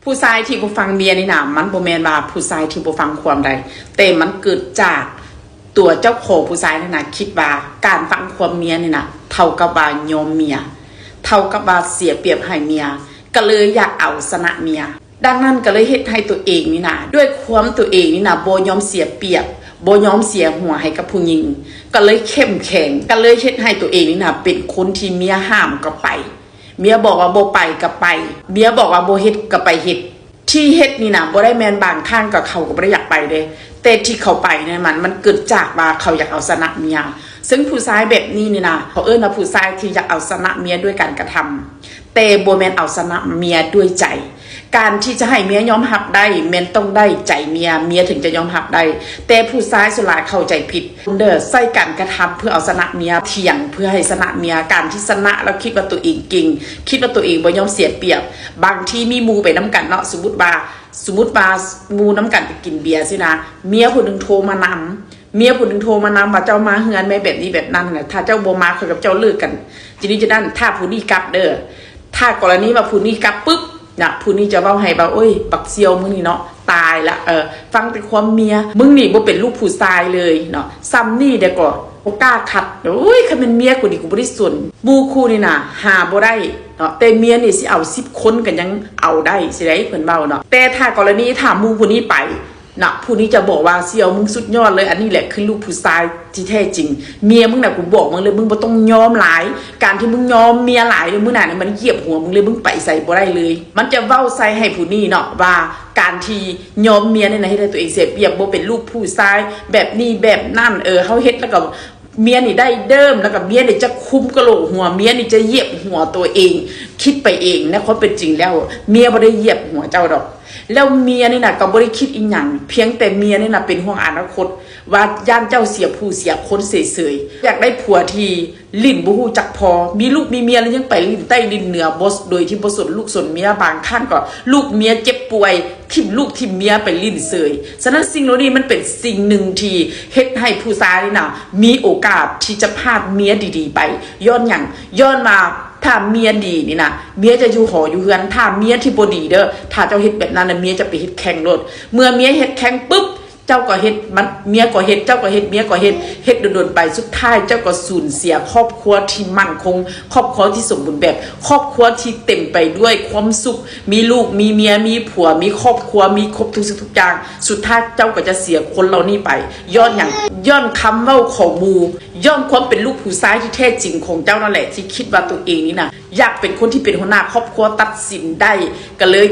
ຜູ້ຊາຍທີ່ບໍ່ຟັງເມຍນີ້ນະ ມັນບໍ່ແມ່ນວ່າຜູ້ຊາຍທີ່ບໍ່ຟັງຄວາມໃດ, ແຕ່ມັນເກີດຈາກຕົວເຈົ້າຂອງຜູ້ຊາຍນັ້ນນະ ຄິດວ່າການຟັງຄວາມເມຍນີ້ນະ ເທົ່າກັບວ່າຍອມເມຍ, ເທົ່າກັບວ່າເສຍປຽບໃຫ້ເມຍ, ກໍເລີຍຢາກເອົາຊະນະເມຍ. ດັ່ງນັ້ນກໍເລີຍເຮັດໃຫ້ຕົວເອງນີ້ນະ ດ້ວຍຄວາມຕົວເອງນີ້ນະ ບໍ່ຍອມເສຍປຽບ, ບໍ່ຍອມເສຍຫົວໃຫ້ກັບຜູ້ຍິງ, ກໍເລີຍເຂັ້ມແຂງ, ກໍເລີຍເຮັດໃຫ້ຕົວເອງນີ້ນະ ເປັນຄົນທີ່ເມຍຫ້າມກໍໄປ, ເມຍບອກວ່າບໍ່ໄປກໍໄປ, ເມຍບອກວ່າບໍ່ເຮັດກໍໄປເຮັດ. ທີ່ເຮັດນີ້ນະ ບໍ່ໄດ້ແມ່ນບາງຄັ້ງກໍເຂົາກໍບໍ່ໄດ້ຢາກໄປເດ້, ແຕ່ທີ່ເຂົາໄປນັ້ນມັນ ມັນເກີດຈາກວ່າເຂົາຢາກເອົາຊະນະເມຍ. ເຊິ່ງຜູ້ຊາຍແບບນີ້ນີ້ນະ ເຂົາເອີ້ນວ່າຜູ້ຊາຍທີ່ຢາກເອົາຊະນະເມຍດ້ວຍການກະທຳ, ແຕ່ບໍ່ແມ່ນເອົາຊະນະເມຍດ້ວຍໃຈ. ການທີ່ຈະໃຫ້ເມຍຍອມຮັບໄດ້ ແມ່ນຕ້ອງໄດ້ໃຈເມຍ, ເມຍເຖິງຈະຍອມຮັບໄດ້. ແຕ່ຜູ້ຊາຍສ່ວນຫຼາຍເຂົ້າໃຈຜິດເດີ, ໃຊ້ການກະທຳເພື່ອເອົາຊະນະເມຍ, ຖຽງເພື່ອໃຫ້ຊະນະເມຍ. ການທີ່ຊະນະແລ້ວຄິດວ່າຕົວເອງເກັ່ງ, ຄິດວ່າຕົວເອງບໍ່ຍອມເສຍປຽບ. ບາງທີມີໝູ່ໄປນຳກັນເນາະ, ສົມມຸດວ່າ ສົມມຸດວ່າໝູ່ນຳກັນໄປກິນເບຍຊີ້ນະ, ເມຍຜູ້ໜຶ່ງໂທມານຳ, ເມຍຜູ້ໜຶ່ງໂທມານຳວ່າ ເຈົ້າມາເຮືອນແມ່ແບບນີ້ແບບນັ້ນນະ, ຖ້າເຈົ້າບໍ່ມາ ຂ້ອຍກັບເຈົ້າເລີກກັນ. ຈະນີ້ຈະນັ້ນ ຖ້າຜູ້ນີ້ກັບເດີ, ຖ້າກໍລະນີວ່າຜູ້ນີ້ກັບປຶບນະ, ຜູ້ນີ້ຈະເວົ້າໃຫ້ວ່າ ໂອ້ຍ ບັກສ່ຽວມຶງນີ້ເນາະ ຕາຍລະ, ເອີ ຟັງແຕ່ຄວາມເມຍ, ມຶງນີ້ບໍ່ເປັນລູກຜູ້ຊາຍເລີຍເນາະ, ຊ່ຳນີ້ແດ່ກໍບໍ່ກ້າຂັດ. ໂອ້ຍ ຄັນແມ່ນເມຍກູນີ້ ກູບໍ່ໄດ້ສົນ. ໝູ່ຄູ່ນີ້ນະ ຫາບໍ່ໄດ້ເນາະ, ແຕ່ເມຍນີ້ຊິເອົາສິບຄົນກໍຍັງເອົາໄດ້ຊິໄດ໋ ເພິ່ນເວົ້າເນາະ. ແຕ່ຖ້າກໍລະນີ ຖ້າໝູ່ຜູ້ນີ້ໄປ ນະ ຜູ້ນີ້ຈະບອກວ່າ ສ່ຽວ ມຶງສຸດຍອດເລີຍ, ອັນນີ້ແຫຼະຄືລູກຜູ້ຊາຍທີ່ແທ້ຈິງ. ເມຍມຶງນະ ກູບອກມຶງເລີຍ, ມຶງບໍ່ຕ້ອງຍອມຫຼາຍ. ການທີ່ມຶງຍອມເມຍຫຼາຍເລີຍ ມື້ໜ້ານີ້ມັນຢຽບຫົວມຶງເລີຍ, ມຶງໄປໃສບໍ່ໄດ້ເລີຍ. ມັນຈະເວົ້າໃສ່ໃຫ້ຜູ້ນີ້ເນາະ ວ່າການທີ່ຍອມເມຍນີ້ນະ ເຮັດໃຫ້ຕົວເອງເສຍປຽບ, ບໍ່ເປັນລູກຜູ້ຊາຍ, ແບບນີ້ແບບນັ້ນ. ເອີ ເຮົາເຮັດແລ້ວກໍ ເມຍນີ້ໄດ້ເດີມ, ແລ້ວກໍເມຍນີ້ຈະຄຸມກະໂຫຼກຫົວ, ເມຍນີ້ຈະຢຽບຫົວຕົວເອງ. ຄິດໄປເອງ, ໃນຄວາມເປັນຈິງແລ້ວ ເມຍບໍ່ໄດ້ຢຽບຫົວເຈົ້າດອກ. ແລ້ວເມຍນີ້ນະກໍບໍ່ໄດ້ຄິດອີ່ຫຍັງ, ພຽງແຕ່ເມຍນີ້ນະເປັນຫ່ວງອະນາຄົດ, ວ່າຢ້ານເຈົ້າເສຍຜູ້ເສຍຄົນເສີຍໆ, ຢາກໄດ້ຜົວທີ່ຫຼິ້ນບໍ່ຮູ້ຈັກພໍ, ມີລູກມີເມຍແລ້ວຍັງໄປຫຼິ້ນໃຕ້ຫຼິ້ນເໜືອ ບໍ່ ໂດຍທີ່ບໍ່ສົນລູກສົນເມຍ. ບາງຄັ້ງກໍລູກເມຍເຈັບປ່ວຍ, ຖິ້ມລູກຖິ້ມເມຍໄປຫຼິ້ນເສີຍ. ສະນັ້ນສິ່ງເຫຼົ່ານີ້ມັນເປັນສິ່ງໜຶ່ງທີ່ເຮັດໃຫ້ຜູ້ຊາຍນີ້ນະ ມີໂອກາດທີ່ຈະພາດເມຍດີໆໄປ. ຍ້ອນຫຍັງ? ຍ້ອນວ່າຖ້າເມຍດີນີ້ນະ ເມຍຈະຢູ່ຫໍຢູ່ເຮືອນ, ຖ້າເມຍທີ່ບໍ່ດີເດີ, ຖ້າເຈົ້າເຮັດແບບນັ້ນນະ ເມຍຈະໄປເຮັດແຂ່ງໂລດ. ເມື່ອເມຍເຮັດແຂ່ງປຶບ ເຈົ້າກໍເຮັດ, ມັນ ເມຍກໍເຮັດ, ເຈົ້າກໍເຮັດ, ເມຍກໍເຮັດ, ເຮັດດົນໆໄປ ສຸດທ້າຍເຈົ້າກໍສູນເສຍຄອບຄົວທີ່ໝັ້ນຄົງ, ຄອບຄົວທີ່ສົມບູນແບບ, ຄອບຄົວທີ່ເຕັມໄປດ້ວຍຄວາມສຸກ, ມີລູກ, ມີເມຍ, ມີຜົວ, ມີຄອບຄົວ, ມີຄົບທຸກສິ່ງທຸກຢ່າງ. ສຸດທ້າຍເຈົ້າກໍຈະເສຍຄົນເຫຼົ່ານີ້ໄປ. ຍ້ອນຫຍັງ? ຍ້ອນຄຳເວົ້າຂອງໝູ່, ຍ້ອນຄວາມເປັນລູກຜູ້ຊາຍທີ່ແທ້ຈິງຂອງເຈົ້ານັ້ນແຫຼະ ທີ່ຄິດວ່າຕົວເອງນີ້ນະ ຢາກເປັນຄົນທີ່ເປັນຫົວໜ້າຄອບຄົວ, ຕັດສິນໄດ້, ກໍເລີຍ